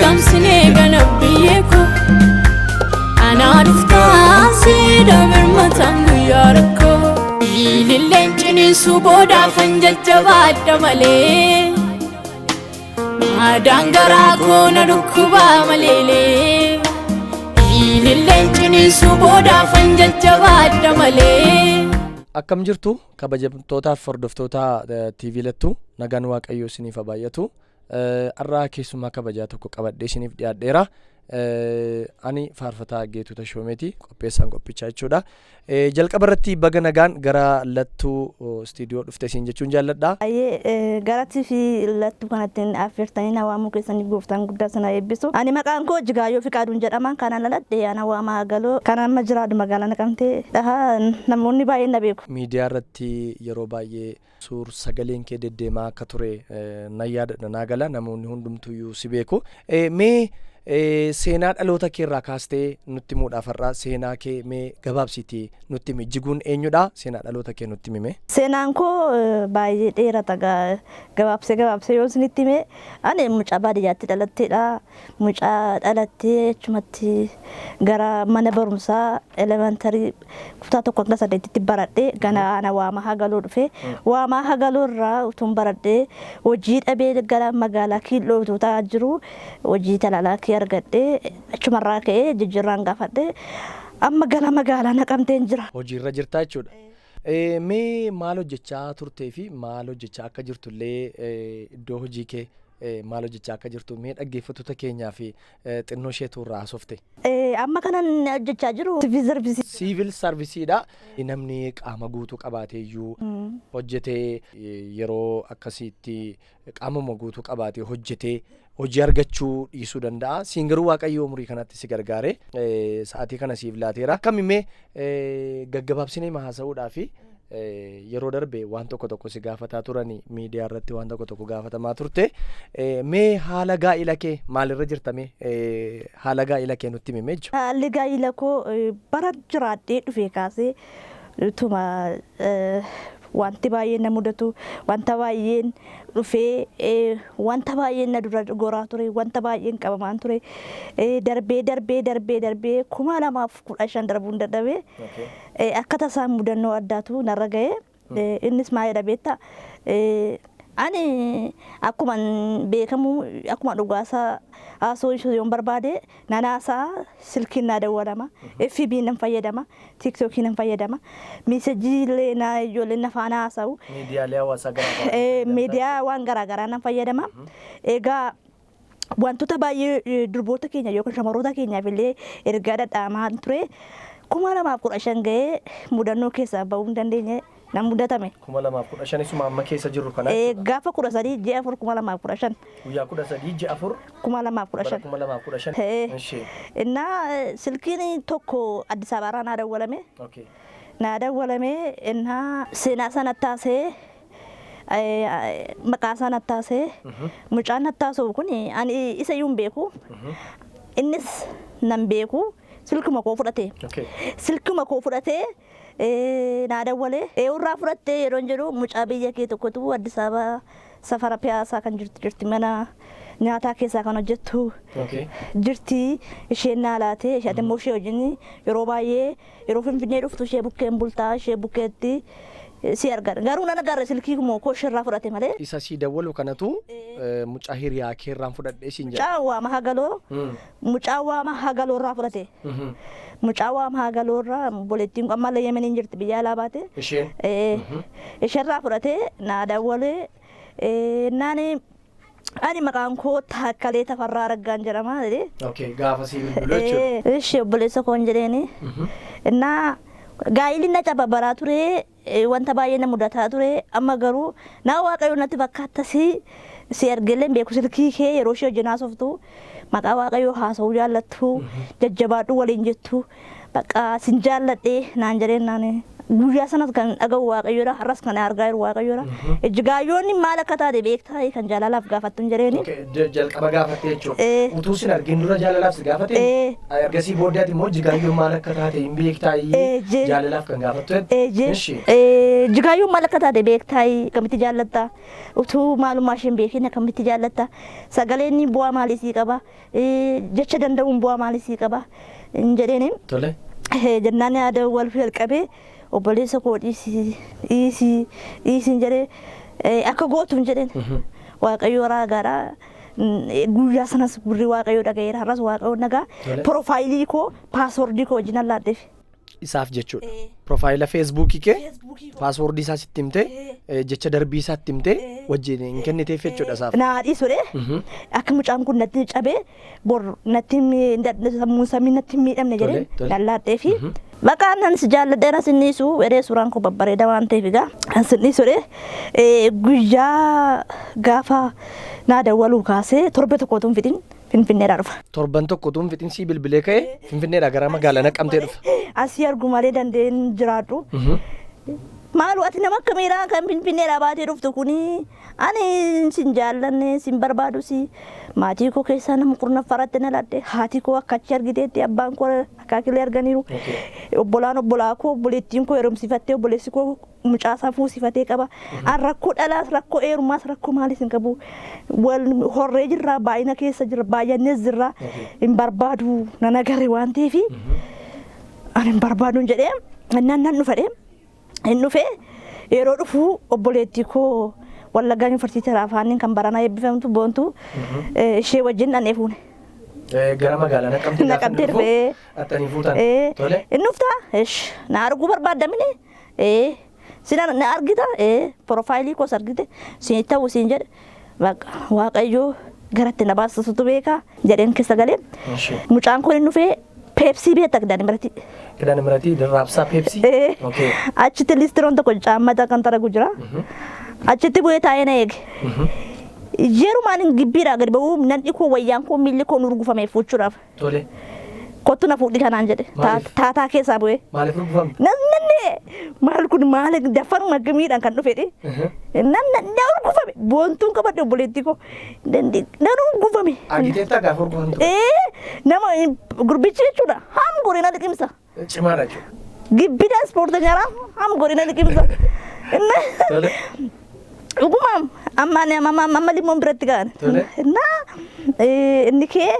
Dhuftaamsinee gana biyyee koo anaa dhuftaamsee dabirmataan guyyaa rakkoo. Ililleen ciniinsuu boodaafan jajjabaadha malee. Maadaan garaa koo na dhukkubaa maleelee. Ililleen ciniinsuu boodaafan jajjabaadha malee. Akkam jirtu, kabajamtootaaf hordoftoota TV Lattuu? Nagaan Waaqayyoo isiniif haa baay'atu. Har'aa keessummaa kabajaa tokko qabadhee isiniif dhiyaadheera. Ani faarfataa Geetuu Tashoomeeti, qopheessaan qophichaa jechuudha. Jalqaba irratti baga nagaan gara Lattuu istiidiyoo dhufte isin jechuun jaalladha. Baay'ee gara TV Lattuu kanatti affeertanii na waamuu keessaniif gooftaan guddaa sana eebbisu. Ani maqaan koo Jigaayyoo Fiqaaduun jedhama. Kanan dhaladhe ana Waamaa Galoo. Kan amma jiraadhu magaalaa Naqamtee. Dhahaa namoonni baay'een na beeku. Miidiyaa irratti yeroo baay'ee suur sagaleen kee deddeemaa akka ture nan yaadadha, naa gala, namoonni hundumtuyyuu si beeku. Mee seenaa dhaloota kee irraa kaastee nutti himuudhaaf har'a seenaa kee mee gabaabsiitii nutti himi. Jiguun eenyudha? Seenaa dhaloota kee nutti himi mee. Seenaan koo baay'ee dheerata, gabaabsee gabaabsee yoo isinitti hime, ani mucaa baadiyyaatti dhalatteedha. Mucaa dhalattee achumatti gara mana barumsaa elementary kutaa 1 hanga 8tti baradhee gana ana Waamaa Hagaloo dhufe. Waamaa Hagaloo irraa utuun baradhee hojii dhabee gara magaalaa Kiilloo utuu ta'aa jiru hojii talaalaakii argadhee, achumarraa ka'ee jijjiirraan gaafadhee amma gara magaalaa Naqamteen jira. Hojiirra jirtaa jechuudha. Mee maal hojjechaa turtee fi maal hojjechaa akka jirtullee, iddoo hojii kee maal hojjechaa akka jirtu mee dhaggeeffattoota keenyaa fi xinnoo isheetu irraa haasofte. Amma kanan hojjechaa jiru civil service. Civil serviceiidha. Namni qaama guutuu qabaatee iyyuu hojjetee, yeroo akkasiitti qaamuma guutuu qabaatee hojjetee hojii argachuu dhiisuu danda'a. Siin garuu Waaqayyo umurii kanatti si gargaare, sa'aatii kana siif laateera. Akkamimee gaggabaabsinee haasa'uudhaa fi yeroo darbe waan tokko tokko si gaafataa turani, miidiyaa irratti waan tokko tokko gaafatamaa turte. Mee haala gaa'ila kee maalirra jirtame, haala gaa'ila kee nutti himi jechuudha. Haalli gaa'ila koo bara jiraadhee dhufee kaasee utuma wanti baay'een na mudatu, wanta baay'een dhufee, wanta baay'een na dura goraa ture, wanta baay'een qabamaan ture, darbee darbee darbee darbee 2015 darbuun dadhabee akka tasaan mudannoo addaatu narra ga'e. Innis maalidha beektaa? Ani akkuma beekamu, akkuma dhugaasaa haasoo ishuu yoon barbaade nan haasaa, silkiin naa dawwalama, FB nan fayyadama, TikTokii nan fayyadama, messageii illee na ijoolleen na faana haasa'u. Miidiyaalee hawaasaa garaagaraa. Miidiyaa waan garaagaraa nan fayyadama. Egaa wantoota baay'ee durboota keenya yookaan shamarroota keenyaaf illee ergaa dhadhaamaa ture. 2015 ga'ee mudannoo keessaa bahuu hin dandeenye nan mudatame. 2015 isuma amma keessa jirru kana. Gaafa 13 ji'a 4 2015. Guyyaa 13 ji'a 4. 2015. 2015. Innaa silkiin tokko Addis Ababaarraa naa dawwalame. Naa dawwalame, innaa seenaa sana taasee, maqaa isaa nattaasee, mucaan nattaasuu kun ani isa iyyuu hin beeku, innis nan beeku, silkuma koo fudhate. Silkuma koo fudhatee naa dawwalee, "Eewurraa fudhattee?" yeroo jedhu, "Mucaa biyya kee tokkotu Addis Ababa safara Piyaasaa kan jirtu jirti, mana nyaataa keessaa kan hojjettu jirti, isheen naa laate. Isheen immoo ishee wajjin yeroo baay'ee yeroo Finfinnee dhuftu ishee bukkeen bultaa, ishee bukkeetti si argan. Garuu nan agarre, silkii koo isheerraa fudhate malee." Isa sii dawwalu kanatu mucaa hiriyaa keerraan fudhadhee siin jedha. Mucaa Waama Hagaloo, mucaa Waama Hagaloo irraa fudhate. Mucaa Waama Hagaloo irraa, obboleettiin ammallee Yemeniin jirti, biyya alaa baate. Isheen. Isheerraa fudhatee naa dawwalee naani, "Ani maqaan koo Taakkalee Tafarraa Raggaan jedhama," jedhee. Okay, gaafa sii bilbilu jechuudha. Ishee obboleessa koon jedheeni. Innaa gaa'illi na cababaraa ture, wanta baay'ee na mudataa ture. Amma garuu naa Waaqayyo natti fakkaattasii si argeellee beeku, silkii kee yeroo ishee wajjin haasoftu maqaa Waaqayyoo haasa'uu jaallattu, jajjabaadhu waliin jettu, bakka sin jaalladhe naan jedheen. Naan Guyyaa sanas kan dhaga'u Waaqayyoodha. Har'as kan argaa jiru Waaqayyoodha. Ijjigaayyoonni maal akka taate beektaa kan jaalalaaf gaafattu hin jedheeni. Okay, jalqaba gaafatte jechuudha. Ee. Utuu sin argin dura jaalalaaf si gaafate? Ee. Ergasii booddeeti immoo jigaayyoon maal akka taate hin beektaa Ee, jaalalaaf kan gaafattu? Eejee. Ishi. Jigaayyoon maal akka taate beektaa akkamitti jaallatta? Utuu maalummaa isheen beekin akkamitti jaallatta? Sagaleen bu'aa maalii sii qaba? Jecha danda'uun bu'aa maalii sii qaba? Hin jedheeni. Tole. Jennaan yaada wal jalqabee obboleessa koo dhiisii dhiisii dhiisiin jedhee akka gootu hin jedheen. Waaqayyo raagaadha. Guyyaa sanas gurri Waaqayyo dhaga'eera. Har'as Waaqayyo nagaa. Tole. Profaayilii koo paaswordii koo wajjin allaaddeef. Isaaf jechuudha. Profaayila Feesbuukii kee paaswordii isaa sitti himtee jecha darbii isaa itti himtee wajjin hin kenniteef jechuudha isaaf. Naa dhiisudha. Akka mucaan kun natti cabee bor natti sammuun samii natti hin miidhamne jedhee lallaadhee fi bakka nan si jaalladhee na sinniisu jedhee suuraan koo babbareeda waan ta'eef egaa kan sinniisudha. Guyyaa gaafa naa dawwaluu kaasee torbe tokko utuu hin fixin Finfinneedhaa dhufa. Torban tokko utuu hin fixin sii bilbilee ka'ee Finfinneedhaa gara magaalaa Naqamtee dhufa. Asii argu malee danda'een jiraadhu. Maalu ati nama akkamiidha kan Finfinneedhaa baatee dhuftu kuni? Ani sin jaallanne sin barbaadu si maatii koo keessaa nama kurnaffaratti na ladhe haati koo akka achi argiteetti abbaan koo akaakilee arganiiru. Obbolaan obbolaa koo obboleettiin koo heerumsifattee obboleessi koo mucaasaa fuusifatee qaba. An rakkoo dhalaas rakkoo heerumaas rakkoo maaliis hin qabu. Wal horree jirraa baay'ina keessa jirra baay'annees jirra hin barbaadu nan agarre waan ta'eefi ani hin barbaadu jedhee nan nan dhufadhe. Hin dhufe yeroo dhufu obboleettii koo Wallaggaa Yuunivarsiitii Afaaniin kan baranaa eebbifamtu Boontuu ishee wajjin dhannee fuune. Gara magaalaa Naqamtee gaafa Naqamtee inni dhufu dhufee. attanii fuutan. Tole. Inni dhuftaa? Ish na arguu barbaaddamini? Sin na argita? Profaayilii koos argite siin ta'u siin jedhe bakka Waaqayyoo garatti na baasisutu beeka jedheen keessa galee. Ishi. Mucaan kun inni dhufee Peepsii beekta Kidaan Miratii. Kidaan Miratii raabsaa Peepsii? Okay. Achitti listiroon tokko caammata kan taragu jira. Achitti bu'ee taa'ee na eege. Yerumaan hin gibbiidhaa gadi ba'uu nan dhikoo wayyaan koo miilli koo nu urgufame fuuchuudhaaf. Tole. Kottu na fuudhi kanaan jedhe. Maaliif? Taataa keessaa bu'ee. Maaliif urgufamte? Nan nanne maal kun maal daffanuma akkamiidhaan kan dhufedhe. Nan na urgufame Boontuun qabadhe obboleettii koo. Nan urgufame. Argiteettaa gaafa urgufamtu? Nama gurbichi jechuudha ham godhina liqimsa. Cimaadha jechuudha. Gibbida ispoorteenyaadha ham godhina liqimsa. Tole. Dhugumaam amma ani amma amma limoon biratti ga'an. Tole. Na inni kee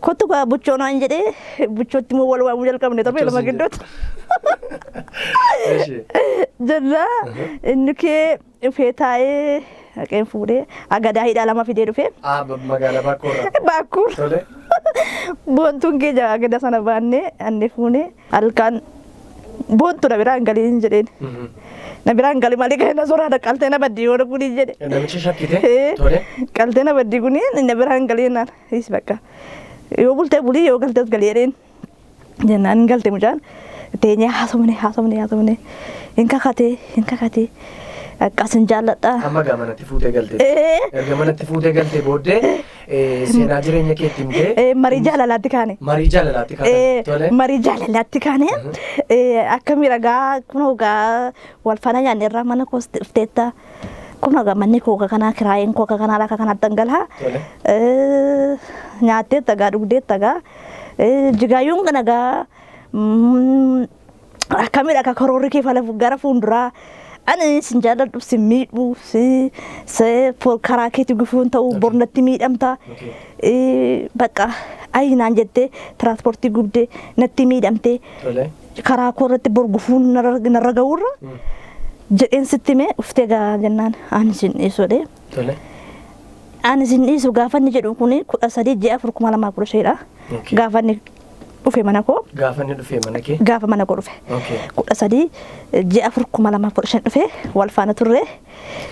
kottu gaa buchoo naan jedhee buchootti immoo wal waamuu jalqabne torbee lama Buchoo siin gidduutti. Ishi. Jenna inni kee dhufee taa'ee haqeen fuudhee agadaa hidhaa lama fidee dhufee. Ah, magaalaa Baakkoorraa. Baakkuur. Tole. Boontuun keenya agada sana baannee anne fuunee halkan Boontu na biraan galiin jedheen. Na biraan gali malee kan na soraadha qaltee na baddii yoo kuni jedhe. Namichi shakkite. Tole. Qaltee na baddii kuni na biraan galiin naan. Is bakka. Yoo bultee bulii yoo galtees galii jedheen. Jennaan hin galte mucaan. Teenyee haasofne haasofne haasofne. Hin kakatee hin kakatee. Akkas hin jaalladha. Amma gaa manatti fuutee galte. Erga manatti fuutee galtee booddee seenaa jireenya keetti himtee. Marii jaalalaatti kaane. Marii jaalalaatti kaane. Tole. Marii jaalalaatti kaane. Akka miidhagaa kunoo gaa wal faana nyaanne irraa mana koos dhufteetta. Kunoo gaa manni koo kanaa kiraayeen koo kanaa akka kanaatti dhangala'aa. Tole. Nyaatteetta gaa dhugdeetta gaa. Jigaayyuun kana gaa akkamidha akka karoorri kee gara fuulduraa. Ani sin jaalladhu sin miidhu si karaa keetti gufuun ta'u bornatti miidhamta. Bakka ayinaan jettee tiraanspoortii gubdee natti miidhamtee karaa koo irratti bor gufuun narra ga'uurra jedheen sitti himee uftee gaa jennaan ani sin dhiisudha. Ani sin dhiisu gaafa inni jedhu kuni 13 ji'a 4 2015dha. Gaafa inni dhufe mana koo. Gaafa inni dhufe mana kee? Gaafa mana koo dhufe. 13 ji'a 4 2015 dhufe wal faana turre.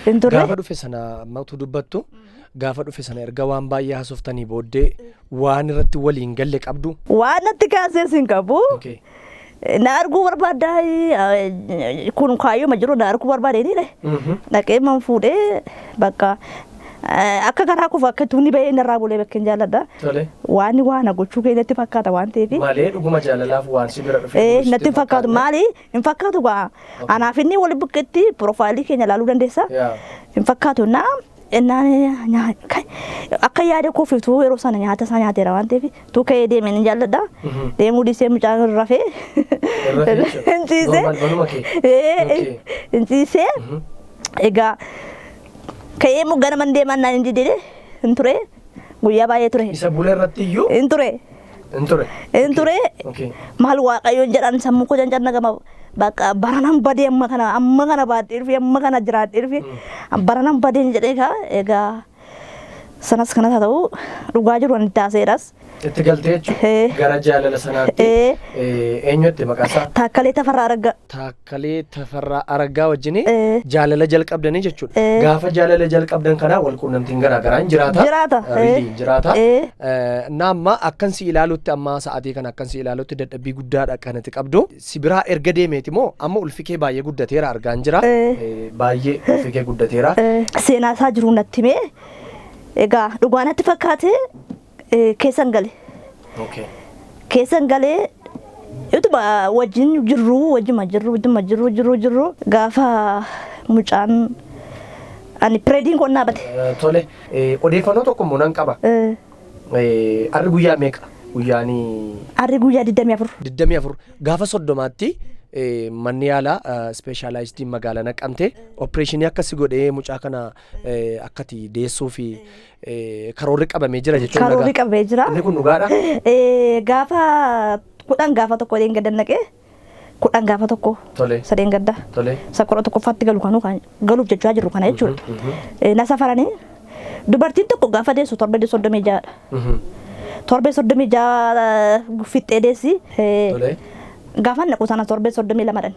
Hin turre. Gaafa dhufe sana matu dubbattu gaafa dhufe sana erga waan baay'ee haasoftanii booddee waan irratti waliin galle qabdu? Waan natti kaasees hin qabu. Na arguu barbaaddaa kun kaayyoo ma jiru na arguu barbaadee ni dhaqee man fuudhee bakka Akka karaa kufa akka tuunni ba'ee narraa bulee bakkeen jaalladha. Tole. Waan waan gochuu keenyatti fakkaata waan ta'eef. Malee dhuguma jaalalaaf waan si bira dhufee Eh, jiru natti hin fakkaatu maali hin fakkaatu gaa anaaf inni wal buqqeetti piroofaayilii keenya ilaaluu dandeessa. Yaa. Hin fakkaatu naa innaan akka yaada koofiif yeroo sana nyaata isaa nyaateera waan ta'eef tuu ka'ee deemee ni jaalladha. Deemuu dhiisee mucaan rafee. Rafee jechuudha. Hin ciisee. Normal banuma kee. Eh, Okay. hin ciisee. Egaa ka'ee immoo ganama hin deeman naan hin didee hin ture guyyaa baay'ee ture. Isa bula irratti iyyuu Hin ture. hin ture. Hin ture. Okay. Maal waaqayyoon jedhan sammuu koo janjanna gama bakka baranaan badee amma kana baadhee dhufe amma kana jiraadhee dhufe baranaan badeen jedhee kaa egaa sanas kanas haa ta'u dhugaa jiru ani taaseeras. Itti galtee jechuudha. Eh. Gara jaalala sanaatti. Eh. Eenyutti maqaa isaa? Taakkalee Tafarraa Araggaa. Taakkalee Tafarraa Araggaa wajjin Eh. jaalala jalqabdanii jechuudha. Eh. Gaafa jaalala jalqabdan kanaa wal quunnamtiin garaa garaa hin jiraata. Jiraata, eh. Really hin jiraata. Eh. Na amma akkan si ilaalutti amma sa'aatii kana akkan si ilaalutti dadhabbii guddaadha kanatti qabdu. Si biraa erga deemeeti moo amma ulfi kee baay'ee guddateera argaan jira. Eh. Baay'ee ulfi kee guddateera. Seenaa isaa jiru natti himee egaa dhugaa natti fakkaate keessan gale. Okay. Keessan galee utuma wajjin jirru wajjuma jirru wajjuma jirru jirru jirru gaafa mucaan ani pireediin koo dhaabate. Tole, odeeffannoo tokko immoo nan qaba. Arri guyyaa meeqa? Guyyaanii Arri guyyaa 24. 24 gaafa 30tti manni yaalaa specialized magaalaa Naqamtee opereeshinii akkasi godhee mucaa kana akkati deessuu fi karoorri qabamee jira jechuudha. Karoorri qabamee jira. Inni kun dhugaadha? Gaafa 10 gaafa 1 sadeen gadda naqee 10 gaafa 1 Tole. sadeen gadda. Tole. Isa 11ffaatti galu kanuu kan galuuf jechaa jirru kana jechuudha. Na safaranii dubartiin tokko gaafa deessu torbee 36dha. Torbee 36 fixxee deessi. Tole. Gaafa naqu sana torbee 32dhan.